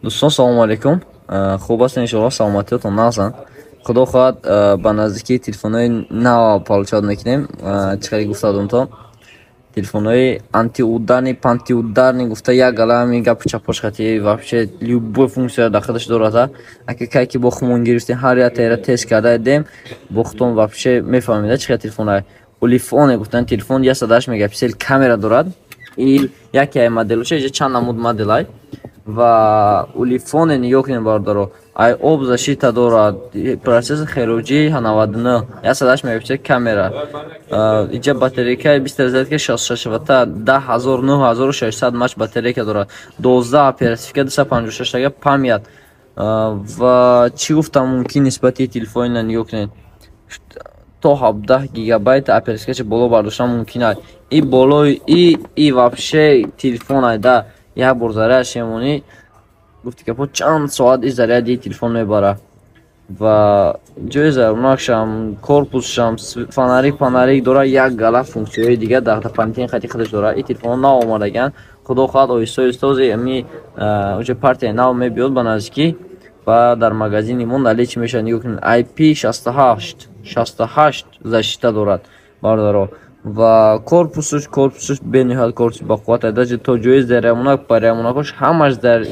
Дӯстон, салому алейкум. Хуб аст, иншоалло, саломатиётон нағзанд. Худо хоҳад, ба наздикии телефонҳои нав получать мекунем. Чӣ хеле гуфта будумтон, телефонҳои антиударный, пантиударный гуфта, як гала ҳамин гапу чапош хати, вообще любой функция дар худаш дорад. Ака, кай ки бо хумон гирифтем, ҳар як таера тест карда дидем, бо худтон вообще мефаҳмида, чӣ хел телефонҳое. Улифоне гуфтан телефон 108 мегапиксел камера дорад. И яке моделоша, иҷа чанд намуд моделай. Ва Улифоне нигоҳ кунем, бародаро, ай об защита дорад, процессор Helio G99, 108 мегапиксел камера, иҷа батарейкаи 20 зарядка 66 ватта, 10 000, 9600 мАч батарейка дорад, 12 оперативка, 256 тага память. Ва чӣ гуфтам мумкин нисбати телефонина? Нигоҳ кунед, то 17 гигабайт оперативкаша боло бардоштан мумкин аст. И болои и вообще телефон айда як бор зарядш мемонӣ, гуфти гапо, чанд соат и заряди телефон мебара. Ва ҷои зарунакшам, корпусшам фонарик, панарик дора, як гала функсияҳои дигар дар дополнительный хати худаш дора. И телефонҳо нав омадаган, худо хоҳад, оҳиста оҳиста ози ами уҷа партияи нав мебиёд ба наздикӣ ва дар магазини мо наличие мешавад. Нигоҳ кунед, IP 68, 68 защита дорад, бародаро. Ва корпусуш бениҳоят корпуси бақувват, даже то ҷои зарямонак, парямонакош ҳамаш дар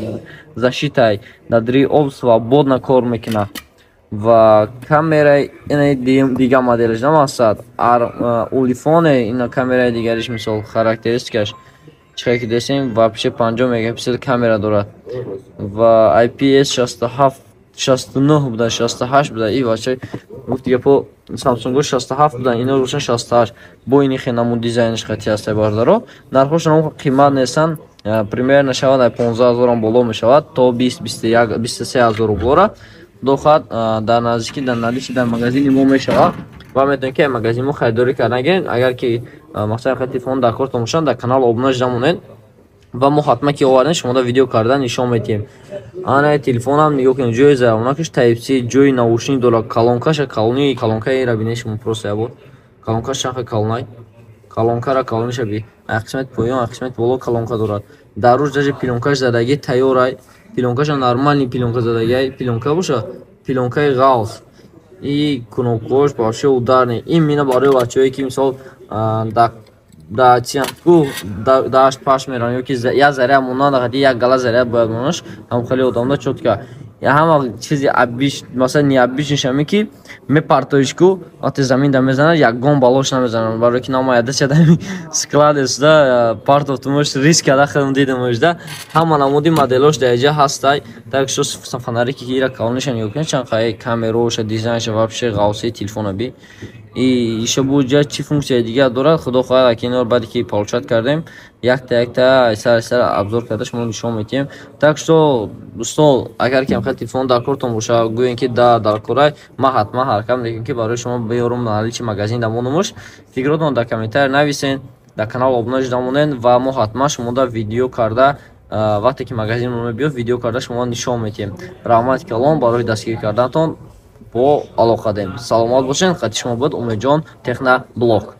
защитай, дар дри об свободно кор мекунад. Ва камераи ина дига моделаш намақсад Улифоне, ина камераи дигариш, мисол, характеристикаш чӣ ки десем, вообще 50 мегапиксел камера дорад ва IPS 67, 69 буда, 68 буда. И вообще, гуфти гапо, Самсунго 67 будан, ино рӯшан 68. Бо ини хе намуд дизайнш хати ҳастай, бародаро. Нархошон қимат нестанд, примерно шавад ай 15 ҳазорам боло мешавад, то 20, 21, 23 ҳазор рублора. Худо хоҳад, дар наздикӣ дар наличии дар магазини мо мешавад ва метавонед, ки магазини мо харидорӣ кардан гиред. Агар ки мақсади телефон дар кортон бошанд, дар канал обуна шуда монед ва мо ҳатман ки овардем, шумода видео карда нишон медиҳем. Ана телефонам нигоҳ кунед, ҷои зарунакаш Type-C, ҷои наушник дорад, колонкаша, калони колонкаира бинед шумо, просто ябор колонкаш чанд калонай, колонкара калониша би, ай қисмати поён, ай қисмати боло колонка дорад. Дар рӯш даже плёнкаш задагӣ тайёрай, плёнкаша нормальный плёнка задагиай, плёнка боша, плёнкаи ғалз. И кнопкаош вообще ударный, именно барои бачаҳое ки, мисол, да чику дашт паш меран ё ки як заряд монанд, хади як гала заряд бояд монаш, ҳам хеле одамда чётко ҳама чизи абиш. Масалан, необычныйш ҳаме ки мепартоиш ку, вақте замин да мезанад, ягон балош намезанад, барое ки намояда чадами склад эсда партофтумош, риск када хелм дидамош да. Ҳама намуди моделош дар иҷа ҳастай. Так что фонарики ира калониша нигоҳ кунед, чанд қай камероша, дизайнша, вообще ғавсаи телефона би. И иша буҷа чӣ функсияи дигар дорад, худо хоҳад, аки инор баъде ки получать кардем, якта якта сар сар обзор карда шумо нишон медиҳем. Так что, дӯстон, агар ки ҳамхел телефон дар кортон боша, гӯем ки да дар корай, ман ҳатман ҳаракат мекунем, ки барои шумо биёрум, наличии магазин дамонумуш. Фикротон дар комментарий нависен, дар канал обуна шуда монед ва мо ҳатман шумода видео карда, вақте ки магазинмон мебиёд, видео карда шумо нишон медиҳем. Раҳмати калон барои дастгирӣ карданатон, бо алоқадем, саломат бошед. Хати шумо буд Умедҷон, Техноблог.